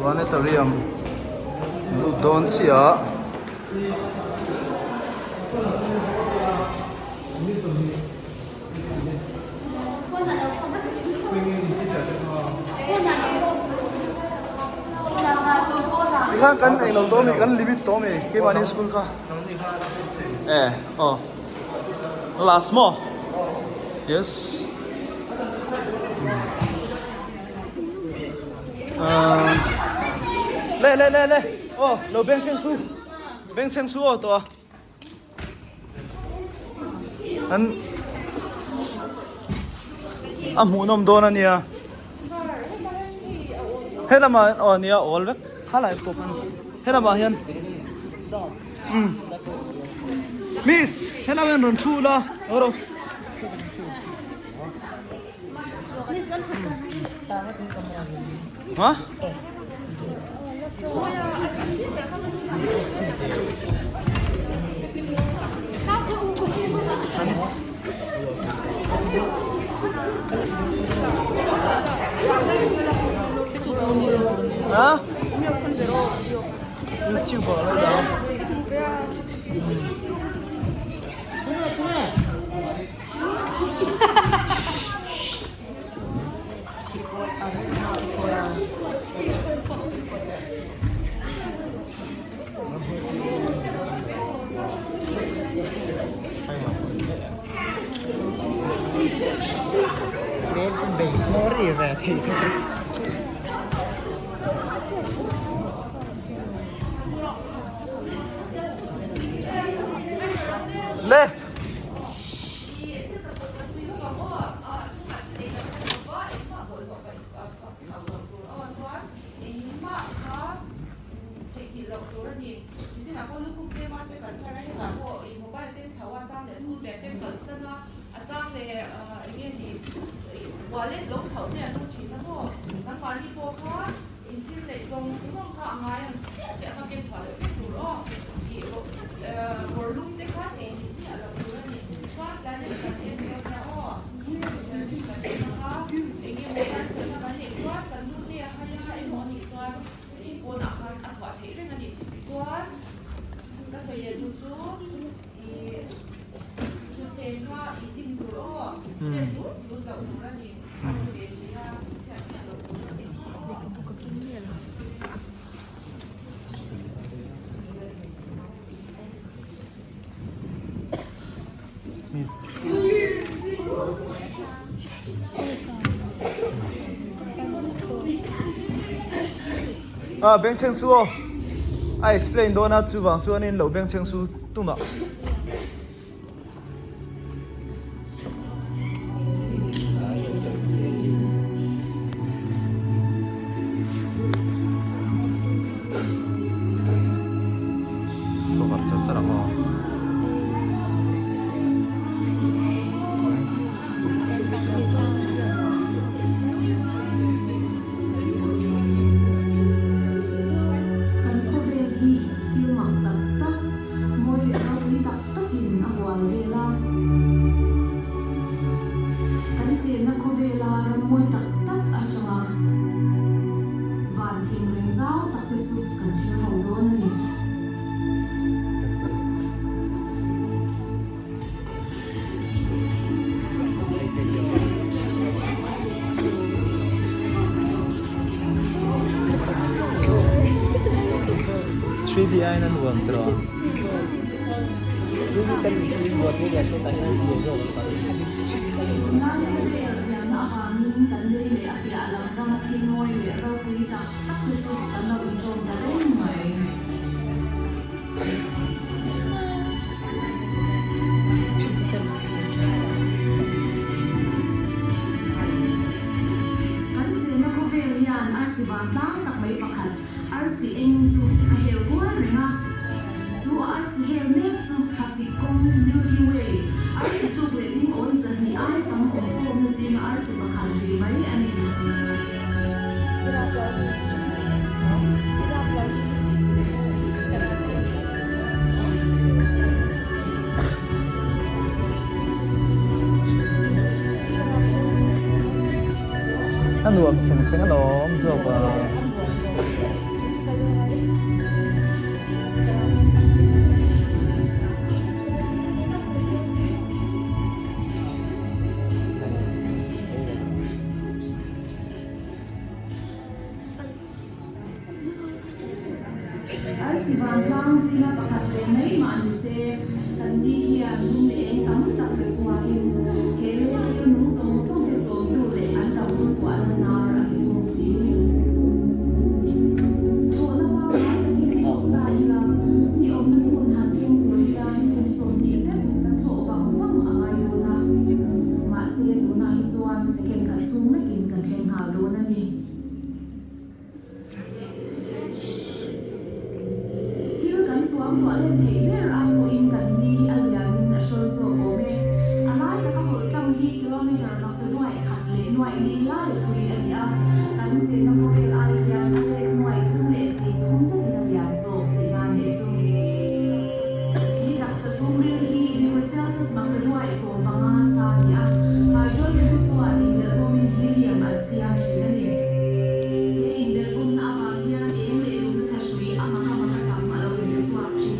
Planetarium lut dawn chiah a. Tikhan kan englo tawh ami kan limit tawh ami keimahni school kha e aw last maw yes ahh le le le le aw lo beng chheng su beng chheng su aw tawh a. An a hmuhnawm dawn a nia helamah hian aw nia awl vek khalai pawh khan helamah hian umm miss helamah hian rawn thu ula haw rawh ha. Ha? YouTuber lo dah. Le. Ah bengchheng su aw a explain dawn a chuvang chuanin lo bengchheng su tumah. Kan khawvel hi thil mak tak tak, mawi leh ropui tak takin a hual vel a. Kan chenna khawvela ram mawi tak tak atanga van thing reng zau tak te chu kan thlir ho dawn a ni. 3D aiin a nuam tawh. Tunlai khawvel ziahna avangin kan lei leh a piah lam rama thil mawi leh ropui tak tak te chu kan lo inṭawm ta reng mai. Kan chenna khawvel hian arsi vantlang tak mai pakhat arsi eng chu a hel kual reng a. Chu a arsi hel mek chu thlasik kawng, Milky Way, arsi tluk leh ding awn zahnih ai tam awm khawmna zinga arsi pakhat ve mai a ni. A nuam seng seng alawm zawk a. Arsi vantlang zinga pakhat ve mai mah ni se, kan ni hian lung leh eng tam tak pe chhuakin he lei thil nung zawng zawng te chawmtu leh an damna chhuahna hnar a ni thung si. Thawhna pangngai takin thlawk ta ila, ni awmna hmun han thleng tur hian kum 20 zet kan thlawh vang vang a ngai dawn a. Mahse, tunah hi chuan second khat chhung lekin kan thleng nghal dawn a ni. Thil kan suang tuah let theih ber ai pawhin kan ni hi a lianin a hrawl zawk awm e. A lai taka hawlh tlang hi kilometre makte nuaih khat leh nuaih li lai thui a ni a, kan chenna khawvel ai hian a let nuaih thum leh si thum zetin a lian zawk tihna a nih chu. Ni taksa chhungril hi degree Celsius makte nuaih 15 sa a ni a, hydrogen te chuan inbelhbawmin helium an siam thin a ni. He inbelhbawmna avang hian eng leh lumna thahrui a mak a mak a tam a lo inchhuak thin.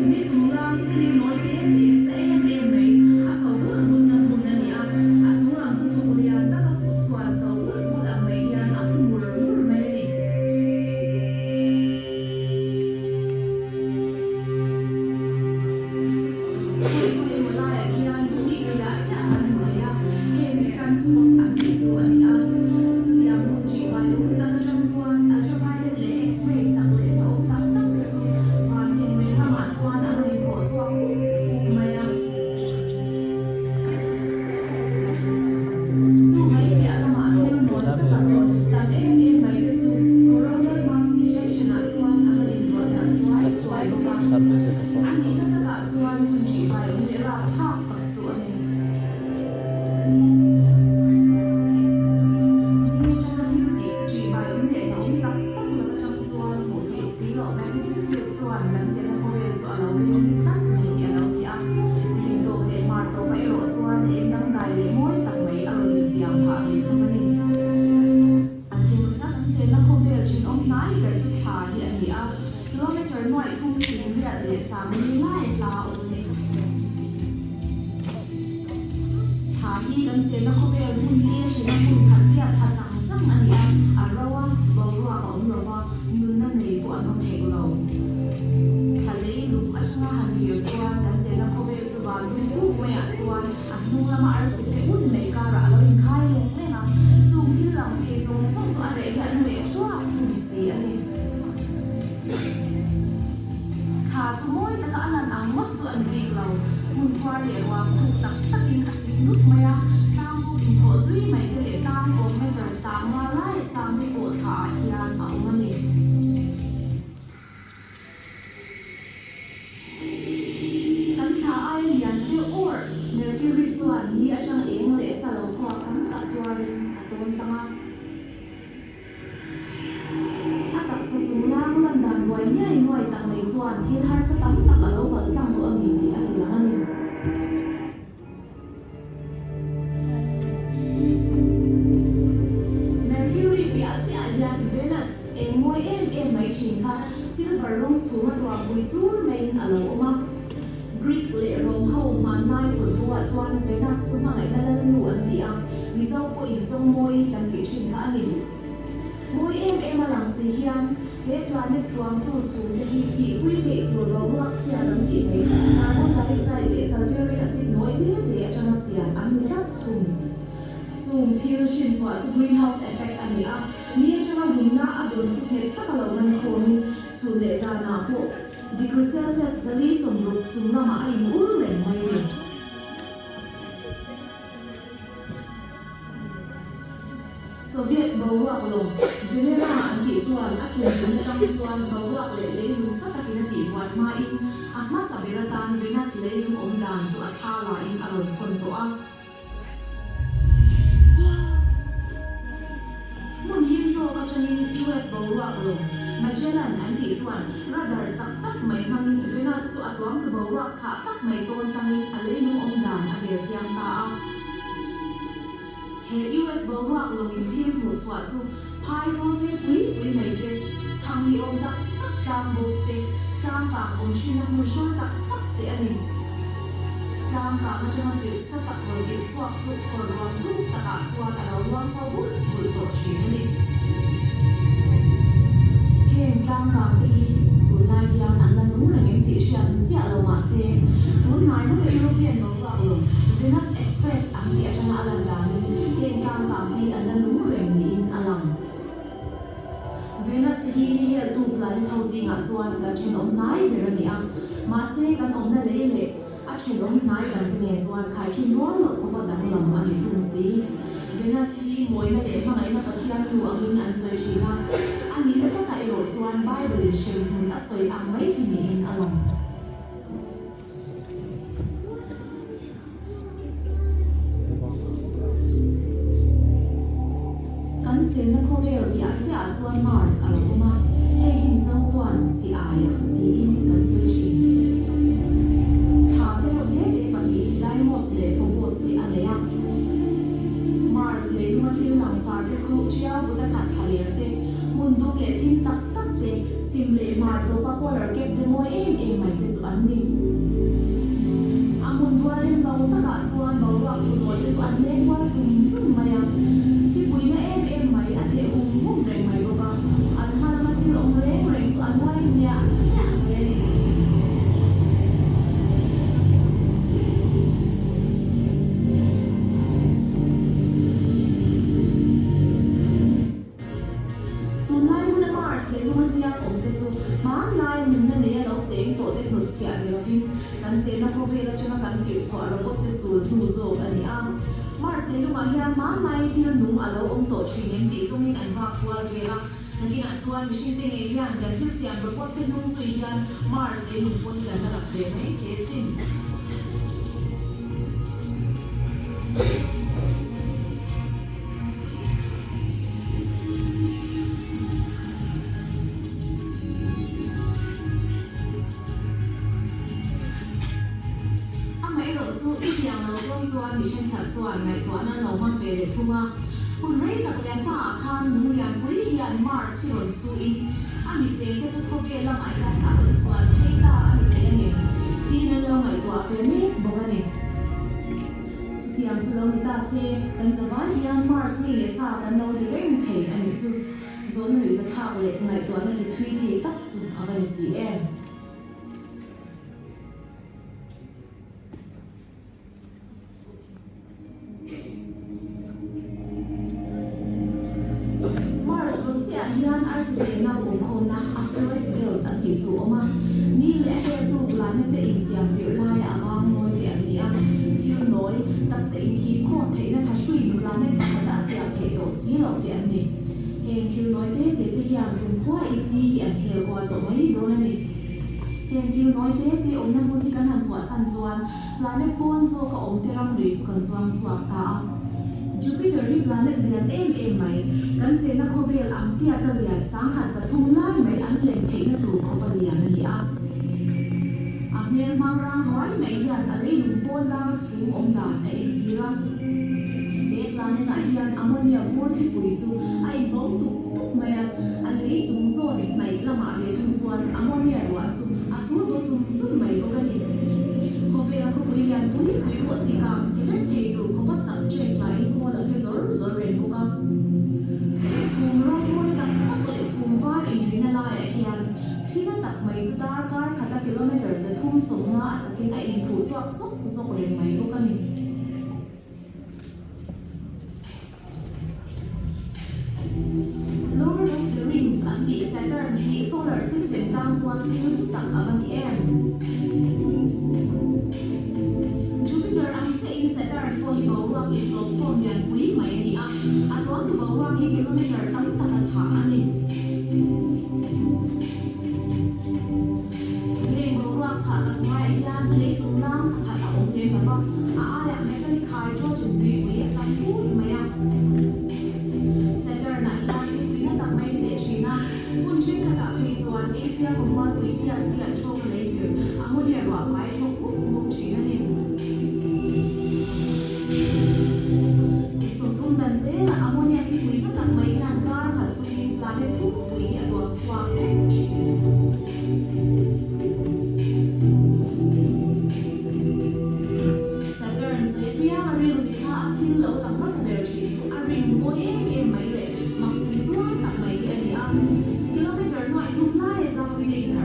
Ni chunglam chu thil nawi te te sa em em mai, a so bulh bulhna hmun a ni a, a chunglam chu thuk lian taka sup chuan so bulh bulh ang mai hian a phu mur mur mai a ni. Khawi khawi emaw laiah khian bik thliah thliah kan hmu thei a, heng hi sunspot an tih chu a ni a. Chutiang hmun ṭih bai awm tak aṭang chuan ultraviolet leh x-ray chak leh hlauhawm tak tak te chu van thengreng lamah chuan an rawn inkhawh chhuak pup pup mai a. Chu mai piah lamah thil nawi sa tak tam em em mai te chu coronal mass ejection ah chuan a rawn inrawlh darh chuai chuai bawk a. A nihna takah chuan hun ṭihbai awm leh rapthlak tak chu a ni. Ni aṭanga thil tih ṭihbai awm leh hlauhawm tak tak lak aṭang chuan hmuh theih si loh magnetic field chuan kan chenna khawvel chu a lo veng hlim tlat mai hi a lo ni a. Chhim tawp leh hmar tawpah erawh chuan eng dangdai leh mawi tak mai a rawn insiam phah ve thung a ni. An thingzina kan chenna khawvel thenawm hnai ber chu thla hi a ni a, kilometre nuaih thum sing riat leh sang li lai hla a awm a ni. Thla hi kan chenna khawvel hmun li a thena hmun khat tiat pha chang chang a ni a, a ro a, boruak a awm lo va, nunna nei pawh an awm hek lo. Thla lei lung atanga han thlir chuan kan chenna khawvel chu van dum kuk maiah chuan a hnung lama arsi phe un mai karah a lo inkhai leng leng a, chung thil lang thei zawng zawng chu a reh hi an reh thuak thung si a ni. Thla chu mawi taka a lan ang ngawt chu a ni bik lo. Hmun khuar leh ruang thuk tak takin a chim lut mai a, tlang buk inkhawh zui mai te leh tlang awm meter sang nga lai sang te pawh thla ah hian a awm a ni. Kan thla aia lian deuh awr Mercury chuan ni atang eng leh sa lo chhuak tam tak tuarin a tawn tlang a. A taksa chunglang lan dan buai ngiai nuai tak mai chuan thil harsa tam tak a lo palh tlang tawh a ni tih a ti lang a ni. Mercury piah chiah hian Venus eng mawi em em mai thin kha silver rawng chhunga tuampui chur maiin a lo awm a. Greek leh Rome ho hmanlai thawnthuah chuan Venus chu hmangaihna lalnu an ti a, Mizo pawhin zawng mawi kan tih thin kha a ni. Mawi em em a lang si hian he planet tuamtu chhungte hi thihpui theih tur boruak chhia kan tih mai carbon dioxide leh sulfuric acid nawi te te atanga siam an ni tlat thung. Chung thil hrinchhuah chu greenhouse effect a ni a, ni atanga lumna a dawn chu nghet taka lo man khawmin chhun leh zanah pawh degree Celsius 460 chung lamah a in ur reng mai a ni. Soviet boruak lawng Venera an tih chuan a tum hun atang chuan boruak leh leilung sa takin a tihbuai hmain a hmasa ber atan Venus leilung awm dan chu a thla lain a rawn thawn tawh a. Hmun him zawk atangin US boruak lawng Magellan an tih chuan radar chak tak mai hmangin Venus chu a tuamtu boruak chhah tak mai tawn tlangin a leilung awm dan a bel chiang ta a. He US boruak lawngin thil hmuh chhuah chu phai zawl sei pui pui mai te, chhang ni awm tak tak tlang bawk te, tlang kang awm thinna hmun hrawl tak tak te a ni. Tlang kang atanga chirh sa tak rawn irh chhuak chu khawr ruang thuk takah chuan a lo luang so bulh bulh tawh thin a ni. Heng tlangkang te hi tunlai hian an la nung reng em tih hriat ni chiah lo mah se, tunhnai lawka European boruak lawng Venus Express an tih atanga a lan danin heng tlangkang te hi an la nung reng niin a lang. Venus hi ni heltu planet ho zingah chuan kan thenawm hnai ber a ni a, mahse kan awmna lei leh A thenawm hnai dangte nen chuan khaikhin rual loh khawpa danglam a ni thung si. Venus hi mawina leh hmangaihna Pathian nu angin an sawi thin a, a nihna takah erawh chuan Bible-in hremhmun a sawi ang mai hi niin a lang. Kan chenna khawvel piah chiahah chuan Mars a lo awm a, hei hi Mizo chuan Si aia tiin kan sawi thin. Thla te reuh te te pahnih Deimos leh Phobos te a nei a. Mars lei lung a thil langsar te chu Tiau vut a khat thla ler te, hmun dum leh thim tak tak te, Chhim leh hmar tawpa polar cap te mawi em em mai te chu an ni. A hmun rual rem lo takah chuan boruak thunawi te chu an leng kual chum chum mai a. Thipuina em em mai a tleh hum hum reng mai bawk a. An hma lama thil awm reng reng chu an uai hmiah hmiah mai a ni. Tunlai huna Mars leh Lung aṭiang awmte chu hmanlai nunna neia lo cheng tawhte hnutchhiah ni lovin kan chenna khawvel aṭanga kan tirhchhuah robot te sul hnu zawk a ni a. Mars leh Lungah hian hmanlai thil nung a lo awm tawh ṭhin em tih zawngin an vak kual vel a. Nakinah chuan mihringte ngei hian kan thil siam robot te hnung zui hian Mars leh Lung pawn kan la rap ve mai thei asin. Amaherawh chu i tiang lo zawng chuan mi thenkhat chuan ngaihtuahna an lo hmang ve leh thung a. Hun rei tak lian ta ah khan lung lianpui hian Mars hi rawn su in a mi chengte chu khawvel lamah hian a rawn sual phei ta a ni thei a ni tiin an lo ngaihtuah ve mek bawk a ni. Chutiang chu lo ni ta se, kan zavai hian Mars mi leh sa kan lo ri reng thei a nih chu. Zawhna nuihzathlak leh ngaihtuahna ti thui thei tak chu a va ni si em? Mars vun chiahah hian arsi tehna awmkhawmna, asteroid belt, an tih chu a awm a. Ni leh a heltu planet te insiam tirh laia a bang nawi te an ni a. Thil nawi, taksa inhip khawm theihna thahruin planet pakhata a siam theih tawh si loh te an ni. Heng thil nawi te te te hian kumkhua in ni hi an hel kual tawh mai dawn a ni. Heng thil nawi te te awmna hmun hi kan han chhuahsan chuan Planet pawn zawk a awm te ramri chu kan chuang chhuak ta a. Jupiter hi planet lian em em mai, kan chenna khawvel ang tiata lian 1300 lai mai an lem theihna tur khawpa lian a ni a. A hmel hmang rang ruai mai hian a leilung pawn langa chhung awm dan a entir a. He planet ah hian ammonia vur thlipui chu a inhlawm tuk tuk mai a, a lei chung zawn hnaih lamah ve thung chuan ammonia ruah chu a sur baw chum chum mai bawk a ni. Khawvela khawpui lian pui pui pawh tikang chhe vek thei tur khawpa chak ṭek lahin kawl a phe zawr zawr reng bawk a. Chhum rawng mawi tak tak leh chhum var inrina laiah hian thlina tak mai chu darkar khata kilometre 350 a chakin a inphuh chhuak zawk zawk reng mai bawk a ni. Lord of the Rings an tih Saturn hi solar system tan chuan thil chu tak a va ni em? Jupiter ang chiahin Saturn pawh hi boruak inhlawm khawm lianpui mai a ni a, a tuamtu boruak hi kilometre tam tak a chhah a ni. Heng boruak chhah tak hnuaiah hian lei chunglang sakhat a awm lem lo va, a aiah metallic hydrogen tuipui a chang put mai a. Saturn-ah hian tuipuina tak mai tleh thin a, hmun thenkhatah phei chuan Asia khawmualpui tiat tiat thawk a lei vir ammonia ruah pai thawk mup mup thin a ni. Sawmthum dan zelah ammonia thlipui hma tak mai hian kar khat chungin planet pumpui hi a tuam chhuak vek thin. Saturn sawi apiang a rilru mitthla a thil lo lang hmasa ber thin chu a ring mawi em em mai leh mak chung chuan tak mai hi a ni a. Kilometre nuai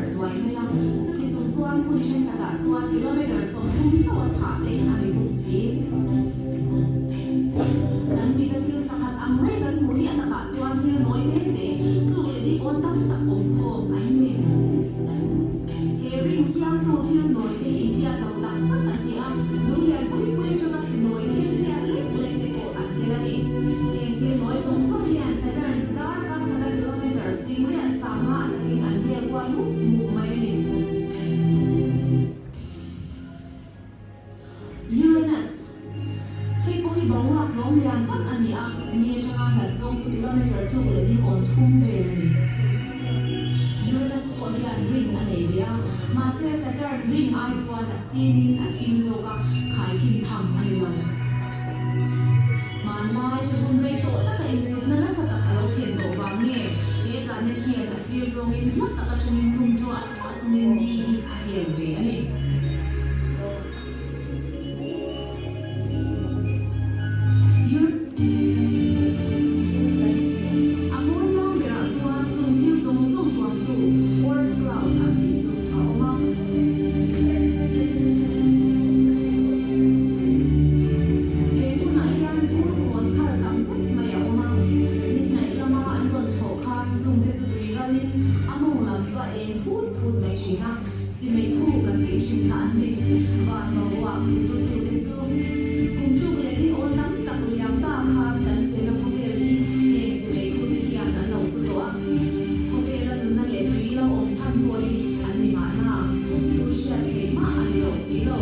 darh duai mai a, chuti chung chuan hmun thenkhatah chuan kilometre 30 chauh a chhah te a ni thung si. Kan mita thil sakhat ang mai kan hmuh hi a takah chuan thil nawi te te, tluk leh dik awn tam tak awm khawm an ni. He ring siamtu thil nawi te hi intiat lo tak tak an ni a, lung lian pui pui atanga thli nawi tlem tiat lek lek te pawh an tel a ni. Heng thil nawi zawng zawng hian Saturn chu darkar khata kilometre singriat sanga a chakin an hel kual mup mup mai a ni. Uranus, Hei pawh hi boruak hlawm lian tak a ni a, ni atanga hlat zawng chu kilometre tluk leh ding awn thum vel a ni. Uranus pawh hian ring a nei ve a, mahse Saturn ring ai chuan a sinin a thim zawk a, khaikhin tham a ni lo. Hmanlai hun rei tawh taka inzutna nasa tak a lo thlen tawh vang nge he planet hian a sir zawngin hla tak atangin lum ṭuah ṭuah chungin ni hi a hel ve a ni. A mawi lang berah chuan chung thil zawng zawng tuamtu Oort cloud an tih chu a awm a. He hmunah hian vur khawn khal tam zet mai a awm a, ni hnaih lama an rawn thlawh khan chungte chu tui ralin a mawng lam chu a eng phut phut mai thin a. Simei khu kan tih thin kha an ni. Van boruak tihluttute chu kum tluk leh ni awl tam tak liam ta khan kan chenna khawvel hi heng simei khute hian an lo su tawh a. Khawvela nunna leh tui lo awm chhan pawh hi an ni mahna, tu hriat theih mah a ni tawh si lo.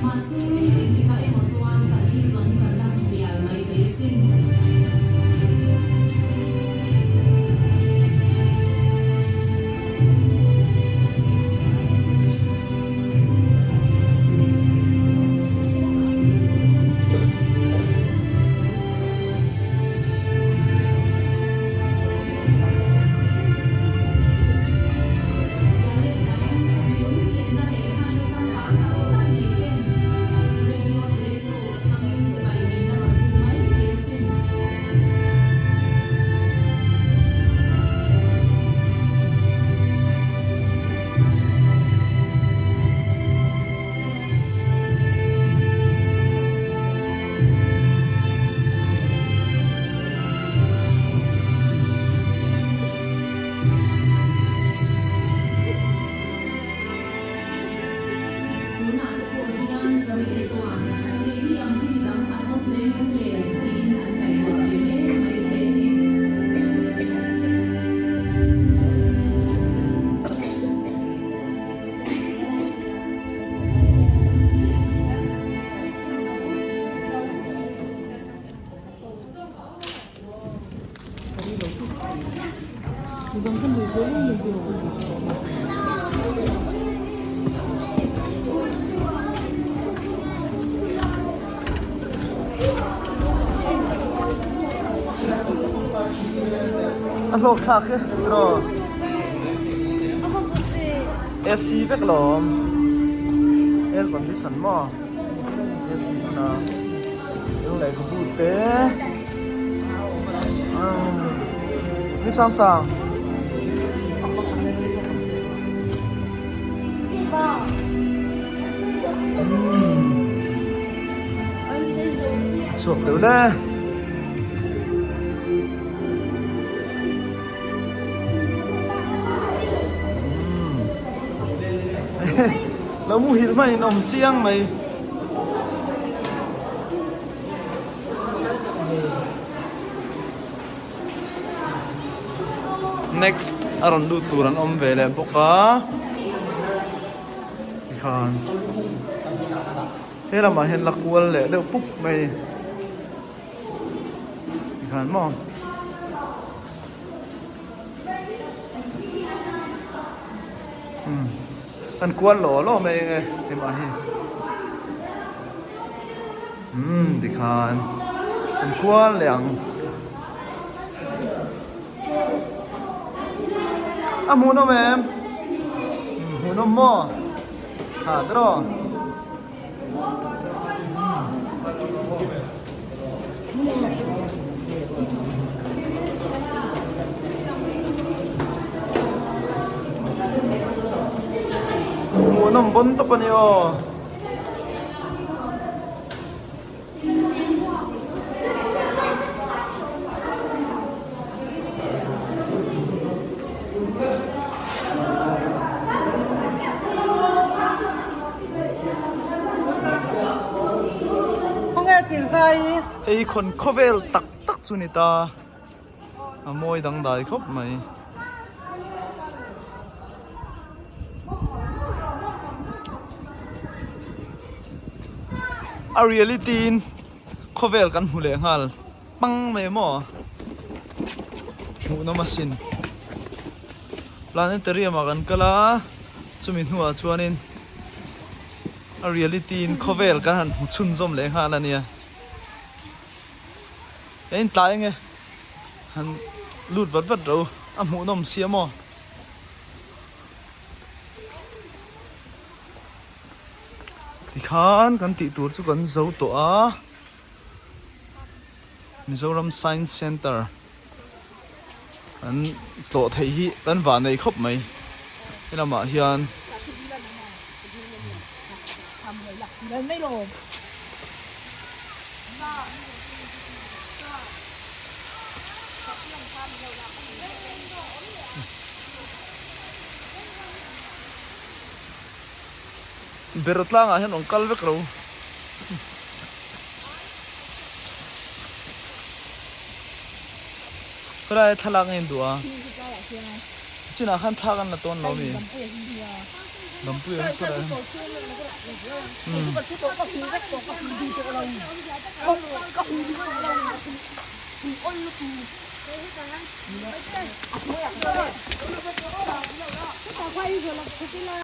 Mahse, engtikah emaw chuan kan thil zawn hi kan la hmu mial mai thei asin. Planet dang, minung chenna leh hmanraw changkang tak tak nei ten radio telescopes hmangin chibai min a rawn buk mai thei asin. Tunah te pawh hian chawmite chuan keini ang hi midang an awm ve ngem le tiin an ngaihtuah ve mek mai thei a ni. A hlawk thlak e tiraw AC vek lawm air condition maw AC hmun a lehkhabu te ni sang sang. Chhuak deuh le. Lo muhil hman in awm chiang mai. Next a rawn lut tur an awm ve leh bawk a tikhan he lamah hian la kual leh deuh pup mai tikhan maw. An kual law law mai eng e hlimah hi umm tikhan an kual leh ang a hmuhnawm em hmuhnawm maw tha tiraw. Hmuhnawm bawn tawp a ni aw. Hei khawn khawvel tak tak chu ni ta a mawi dangdai khawp mai. A reality in khawvel kan hmu leh nghal pang mai maw hmuhnawm asin planetarium ah kan kal a chumi hnuah chuanin a reality in khawvel kan han hmu chhunzawm leh nghal a nia he in tlai enge han lut vat vat ro a hmuhnawm sia maw. Tikhan kan tih tur chu kan zo tawh a, Mizoram Science Centre an tlawh theih hi kan vah nei khawp mai helamah hian. Ber tlangah hian rawn kal vek lo. Khawlai thlalak nge in duh a? Chinah khan thla kan la tawn lo mi? Lampuia hi saw lai hian.